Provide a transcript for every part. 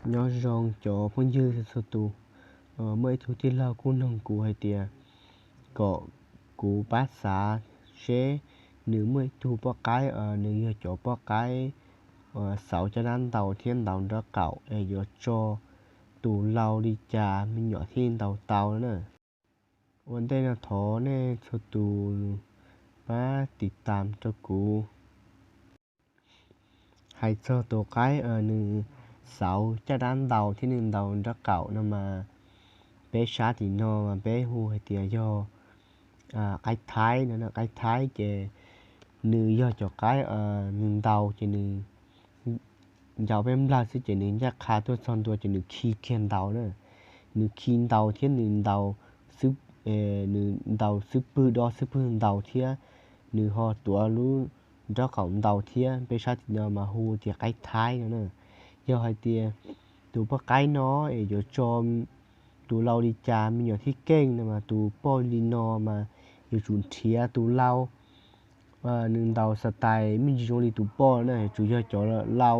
Nyob zoo cov phooj ywg txhua tus, muaj ib tug tij laug kuj noog kuv hais tias kom kuv pab xav seb nws muaj ib tug poj qaib, nws yog cov poj qaib xauv caj dab ntaus thiab ntaus nraub qaum es yuav tso tus lau li cas me nyuam thiaj ntaus tau na. Ua ntej no thov nej txhua tus pab tiv tam rau kuv. Hais txog tus qaib nws xauv caj dab ntaus thiab nws ntaus nraub qaum no mas peb sab tim no mas peb hu hais tias yog qaib thaib no. Qaib thaib ces nws yog cov qaib nws ntaus ces nws ncaus peb nplawg xwb ces nws ncaj qha tuaj txog ntua ces nws khi kiag ntaus na. Nws khi ntaus thiab nws ntaus xwb, nws ntaus xub pwg do xub pwg ntaus thiab nws ho tuav lub nraub qaum ntaus thiab, peb sab tim no mas hu tias qaib thaib no na. Yog hais tias tus poj qaib no es yuav tso tus lau li cas me nyuam thiaj keej no mas tus poj li no mas yuav tsum nrhiav tus lau nws ntaus xav tais me ntsis zoo li tus poj na, yuav tsum yog cov lau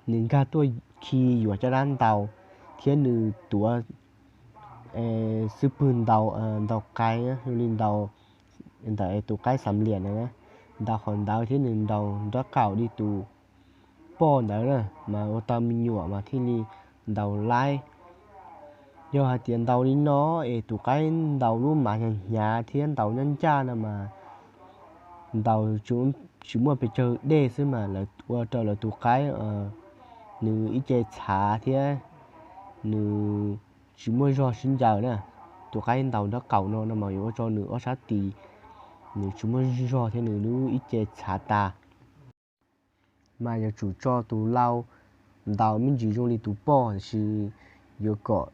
nws nkag tuaj khi yuam caj dab ntaus thiab nws tuav xub pwg ntaus, ntaus qais zoo li ntaus ntawm tus qaib xam liam na, ntaus qhov ntawd thiab nws ntaus nraub qaum li tus poj ntawd na mas ua tau me nyuam mas thiaj li ntaus laib. Yog hais tias ntaus li no es tus qaib ntaus lub mav hnyav hnyav thiab ntaus nyab ncaj no mas ntaus tsis muaj pes tsawg dej xwb mas lawv ua rau lawv tus qaib nws ib ce txhav thiab nws tsis muaj zog sib ncaws na. Tus qaib ntaus nraub qaum no no mas yuav ua rau nws ob sab tis nws tsis muaj zog thiab nws lub ib ce txhav tas. Mas yuav tsum tso tus lau ntaus me ntsis zoo li tus poj, tiam sis yuav kom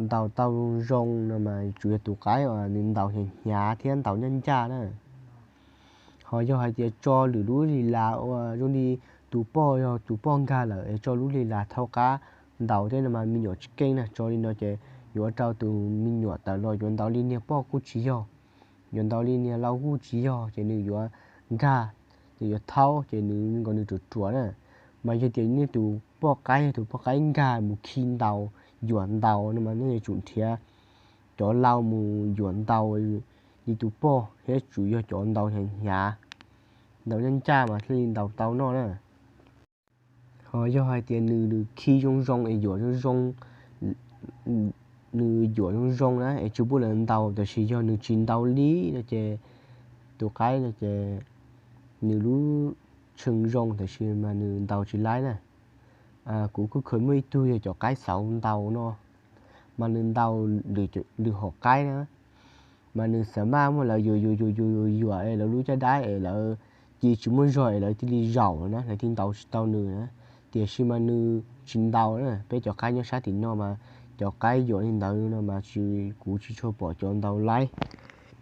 ntaus tau zoo zoo no mas yuav tsum yog tus qaib uas nws ntaus hnyav hnyav thiab ntaus ncaj ncaj na. Ho yog hais tias tso lwm lub li las uas zoo li tus poj, yog tus poj nkag lawm es tso lub li las thaub qab ntaus thiab no mas me nyuam tsis keej na. Tso li no ces yuav ua rau tus me nyuam tawm los yuav ntaus li niag poj kuj tsis yog, yuav ntaus li niag lau kuj tsis yog, ces nws yuav nkag, ces yuav thaub ces nws nkaus nws ruam ruam na. Mas yog tias nej tus poj qaib yog tus poj qaib nkag mus khi ntaus, yuam ntaus no mas nej yuav tsum nrhiav cov lau mus yuam ntaus li tus poj thiab tsum yog cov ntaus hnyav hnyav, ntaus ncaj ncaj mas thiaj li ntaus tau noj na. Ho yog hais tias nws khi zoo zoo es yuam zoo zoo, nws yuam zoo zoo na es tsis pub lawv ntaus, tiam sis yog nws tsis ntaus li no ces tus qaib no ces nws lub tshee zoo tiam sis mas nws ntaus tsis laib na. Kuv kuj kheev muaj ib tug yog cov qaib xauv ntaus no, mas nws ntaus lwm hom qaib na, mas nws xav maj muab lawv yuam yuam yuam yuam yuam es lawv lub caj dab es lawv ci tsis muaj zog es lawv thiaj li zaum na, lawv thiaj ntaus tsis tau nws na. Tiam sis mas nws tsis ntaus na, peb cov qaib nyob sab tim no mas cov qaib yuam li ntawd no mas tsis, kuv tsis tshua pom cov ntaus laib,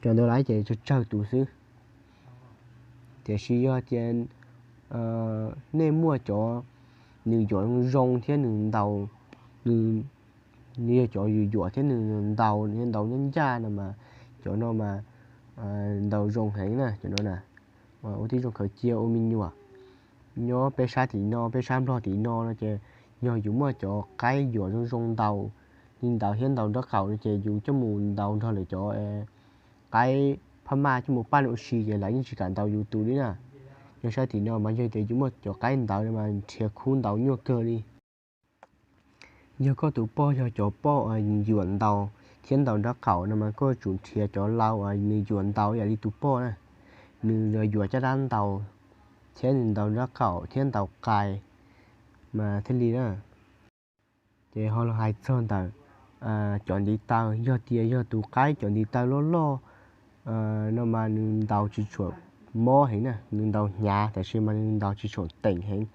cov ntaus laib ces tsawg tsawg tus xwb. Tiam sis yog tias nej muaj cov nws yuam zoo zoo thiab nws ntaus, nws yog cov yuam yuam thiab nws ntaus, ntaus ncaj ncaj no mas cov no mas ntaus zoo heev na, cov no na. Ua tib zoo khaws cia ua me nyuam nyob peb sab tim no, peb sab Nplog tim no no ces yog yus muaj cov qaib yuam zoo zoo ntaus li ntawd thiab ntaus nraub qaum no ces yus coj mus ntaus nrog lawv cov qaib phab maj coj mus paj ua si ces lawv yeej tsis kam ntaus yus tus li na. Nyob sab tim no mas yog tias yus muaj cov qaib ntawd mas nrhiav khub ntaus nyuaj kawg li. Yog koj tus poj yog cov poj yuam ntaus thiab ntaus nraub qaum no mas koj tsum nrhiav cov lau uas nws yuam ntaus yam li tus poj na, nws yuam caj dab ntaus thiab nws ntaus nraub qaum thiab ntaus qais mas thiaj li na. Ces ho los hais txog ntawm cov ntiv taw, yog tias yog tus qaib cov ntiv taw loj loj no mas nws ntaus tsis tshua mob heev na, nws ntaus hnyav tab sis mas nws ntaus tsis tshua teem heev,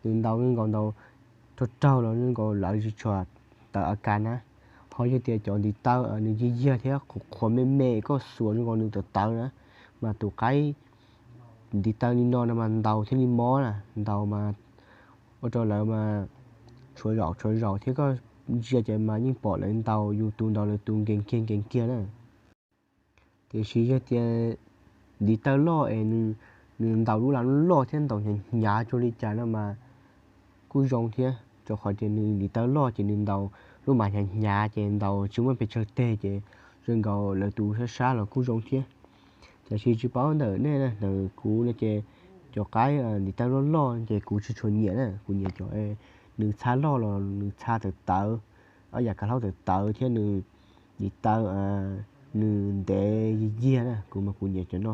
nws ntaus nkaus ntaus raug raug los nkaus lawv tsis tshua tawv a kas na. Ho yog tias cov ntiv taw nws yig yiag thiab qhuav qhuav me me koj xuas nkaus nws tawv tawv na, mas tus qaib ntiv taw li no no mas ntaus thiaj li mob na, ntaus mas ua rau lawv mas tshuav zaum tshuav zaum thiab koj ntsia ces mas yeej pom lawv ntaus yus tus ntaus lawv tus nkees kiag nkees kiag na. Tiam sis yog tias ntiv taw loj es nws ntaus lub lau loj thiab ntaus hnyav hnyav cuag li cas no mas kuj zoo thiab. rau qhov tias nws ntiv taw loj ces nws ntaus lub mas hnyav hnyav ces ntaus tsis muaj pes tsawg teg ces zoo nkaus lawv tus sab sab los kuj zoo thiab. Tiam sis tsis paub ntawm nej, ntawm kuv no ces cov qaib ntiv taw loj loj ces kuv tsis tshua nyiam na, kuv nyiam cov nws txha loj los nws txha tawv tawv, ob yam kav hlaub tawv tawv thiab nws ntiv taw nws ntev yiag yiag na, kuv mas kuv nyiam cov no.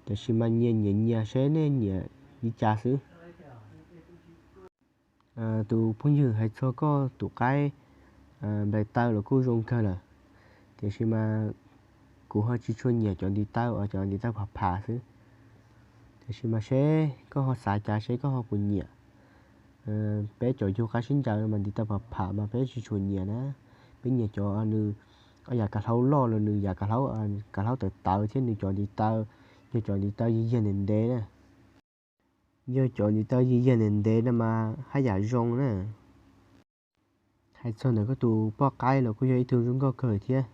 Tiam sis mas nyias nyiam nyias seb nej nyiam li cas xwb. Tus phooj ywg hais txog koj tus qaib nplaim taw los kuj zoo kawg lawm, tiam sis mas kuv ho tsis tshua nyiam cov ntiv taw, cov ntiv taw pham pham xwb. Tiam sis mas seb koj ho xav cas, seb koj ho puas nyiam. Peb cov yug qaib sib ncaws mas ntiv taw pham pham mas peb tsis tshua nyiam na. Peb nyiam cov nws ob yam kav hlaub loj los nws yam kav hlaub, kav hlaub tawv tawv thiab nws cov ntiv taw yog cov ntiv taw yiag yiag ntev ntev na. Yog cov ntiv taw yiag yiag ntev ntev no mas haj yam zoo na. Hais txog ntawm koj tus poj qaib los kuj yog ib tug zoo nkauj kawg thiab.